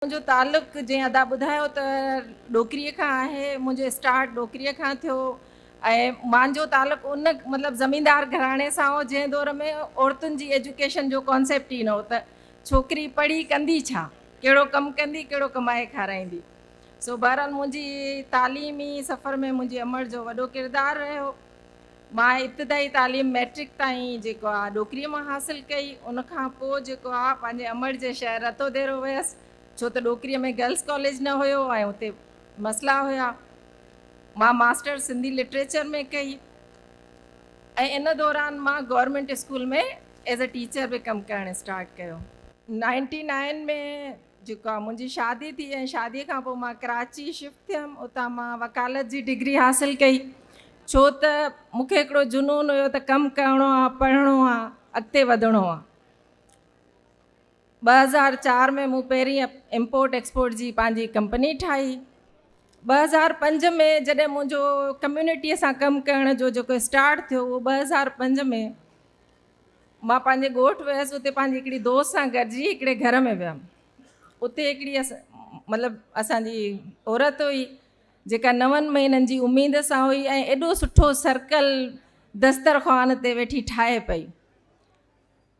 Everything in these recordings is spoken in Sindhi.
منهنجو تعلق جيئن ادا ٻڌايو ته ڏوڪريء کان آهي. منهنجو اسٽارٽ ڏوڪريء کان ٿيو ۽ مانجو تعلق ان مطلب زميندار گهراڻي سان هو جنهن دور ۾ عورتن جي ايجوڪيشن جو ڪانسيپٽ ئي نه هو ته ڇوڪري پڙهي ڪندي ڇا، ڪهڙو ڪم ڪندي، ڪهڙو ڪمائي کارائيندي. سو بهرحال منهنجي تعليمي سفر ۾ منهنجي امڙ جو وڏو ڪردار رهيو. مان ابتدائي تعليم مئٽرڪ تائين جيڪو آ ڏوڪريء مان حاصل ڪئي. ان کان پوء جيڪو آ پنهنجي امڙ جي شهر رتوديرو ويس، ڇو ته ڏوڪريء ۾ گرلس ڪاليج نه هيو ۽ اتي مسئلا هيا. مان ماسٽر سنڌي لٽريچر ۾ ڪئي ۽ ان دوران مان government school ۾ as a teacher به ڪم ڪرڻ اسٽارٽ ڪيو. نائنٽي نائن ۾ جيڪو آ منهنجي شادي ٿي ۽ شادي کان پوء مان ڪراچي شفٽ ٿيم. اتان مان وڪالت جي ڊگري حاصل ڪئي، ڇو ته مون کي هڪڙو جنون هيو ته ڪم ڪرڻو آ، پڙهڻو آ، اڳتي وڌڻو آ. 2004 ۾ مون پهرين امپورٽ ايڪسپورٽ جي پنهنجي ڪمپني ٺاهي. 2005 ۾ جڏهن منهنجو ڪميونٽيء سان ڪم ڪرڻ جو جيڪو اسٽارٽ ٿيو اهو 2005 ۾ مان پنهنجي ڳوٺ ويس. اتي پنهنجي هڪڙي دوست سان گڏجي هڪڙي گهر ۾ ويم. اتي هڪڙي مطلب اسان جي عورت هئي جيڪا نون مهينن جي اميد سان هئي ۽ ايڏو سٺو سرڪل دسترخوان تي ويٺي ٺاهي پئي،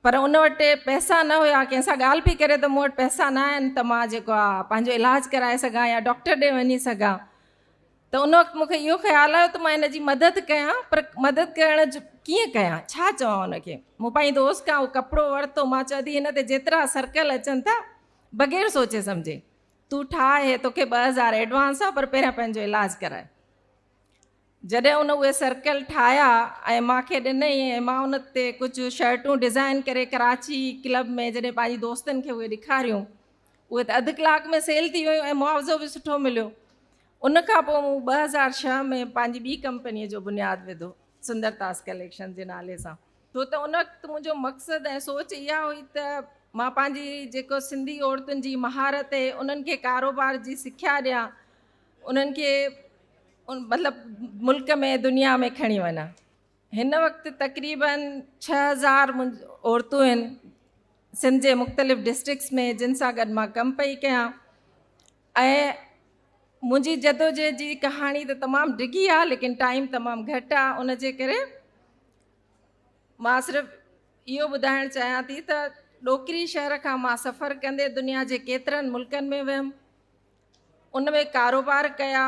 پر ان وٽ پئسا نه هيا. ڪنهن سان ڳالهه پئي ڪري ته مون وٽ پئسا نه آهن ته مان جيڪو آهي پنهنجو علاج ڪرائي سگهان يا ڊاڪٽر ڏي وڃي سگهان. ته ان وقت مون کي اهو خيال آيو ته مان هن جي مدد ڪيان، پر مدد ڪرڻ جو ڪيئن ڪيان، ڇا چوان ان کي. مون پنهنجي دوست کان اهو ڪپڙو ورتو. مان چيو ادي هن تي جيترا سرڪل اچن ٿا بغير سوچي سمجهي تون ٺاهه، هي توکي 2000 ايڊوانس آ، پر پهريان پنهنجو علاج ڪرائي. جڏهن ان اهي سرڪل ٺاهيا ۽ مان کي ڏنئي ۽ مان ان تي ڪجهه شرٽون ڊزائن ڪري ڪراچي ڪلب ۾ جڏهن پنهنجي دوستن کي اهي ڏيکاريون، اهي ته اڌ ڪلاڪ ۾ سيل ٿي ويون ۽ معاوضو به سٺو مليو. ان کان پوء مون 2006 ۾ پنهنجي ٻي ڪمپنيء جو بنياد وڌو سندرتاس ڪليڪشن جي نالي سان. ڇو ته ان وقت منهنجو مقصد ۽ سوچ اها هئي ته مان پنهنجي جيڪو سنڌي عورتن جي مهارت اهي انهن کي ڪاروبار جي سکيا ڏيان، انهن کي مطلب ملڪ ۾ دنيا ۾ کڻي وڃان. هن وقت تقريبن 6000 عورتون آهن سنڌ جي مختلف ڊسٽرڪٽس ۾ جن سان گڏ مان ڪم پئي ڪيان ۽ منهنجي جدوجهد جي ڪهاڻي ته تمام ڊگهي آهي، ليڪن ٽائيم تمام گهٽ آهي، ان جي ڪري مان صرف اهو ٻڌائڻ چاهيان ٿي ته ڏوڪري شهر کان مان سفر ڪندي دنيا جي ڪيترن ملڪن ۾ ويم، ان ۾ ڪاروبار ڪيا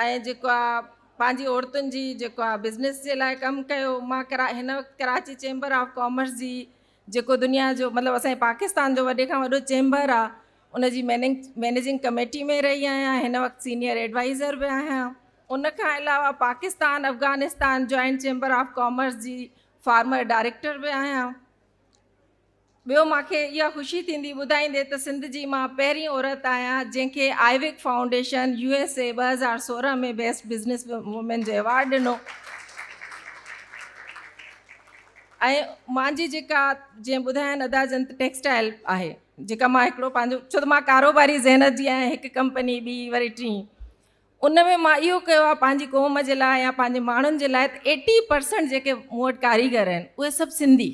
۽ جيڪو آ پنهنجي عورتن جي جيڪو آ بزنس جي لاء ڪم ڪيو. مان ڪرا هن وقت ڪراچي چيمبر آف ڪامرس جي جيڪو دنيا جو مطلب اسان جي پاڪستان جو وڏي کان وڏو چيمبر آ ان جي مينيجنگ ڪميٽي ۾ رهي آهيان، هن وقت سينيئر ايڊوائزر به آهيان. ان کان علاوه Pakistan Afghanistan joint chamber of commerce جي فارمر ڊائريڪٽر به آهيان. ٻيو مان کي اها خوشي ٿيندي ٻڌائيندي ته سنڌ جي مان پهرين عورت آهيان جنهن کي آئيوڪ فائونڊيشن يو ايس اي 2016 ۾ بيسٽ بزنس وومين جو ايوارڊ ڏنو ۽ مانجي جيڪا جيئن ٻڌايان ادا جن ته ٽيڪسٽائل آهي جيڪا مان هڪڙو پنهنجو ڇو ته مان ڪاروباري ذهنت جي آهيان، هڪ ڪمپني ٻي وري ٽين، ان ۾ مان اهو ڪيو آهي پنهنجي قوم جي لاء يا پنهنجي ماڻهن جي لاء ته ايٽي پرسنٽ جيڪي مون وٽ ڪاريگر آهن اهي سڀ سنڌي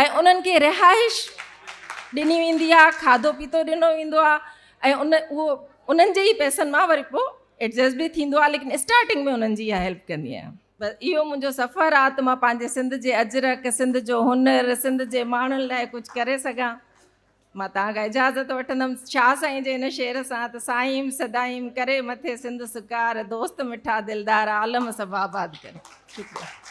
۽ انهن کي رهائش ڏني ويندي آهي، کاڌو پيتو ڏنو ويندو آهي ۽ ان اهو انهن جي ئي پئسن مان وري پوء ايڊجسٽ به ٿيندو آهي، ليڪن اسٽارٽنگ ۾ انهن جي اها هيلپ ڪندي آهيان. بس اهو منهنجو سفر آهي ته مان پنهنجي سنڌ جي اجرڪ، سنڌ جو هنر، سنڌ جي ماڻهن لاء ڪجهه ڪري سگهان. مان توهان کان اجازت وٺندم شاهه سائين جي هن شعر سان ته سائيم سدائيم ڪري مٿي سنڌ سڪار، دوست مٺا دلدار عالم سڀ آباد ڪري. شڪريه.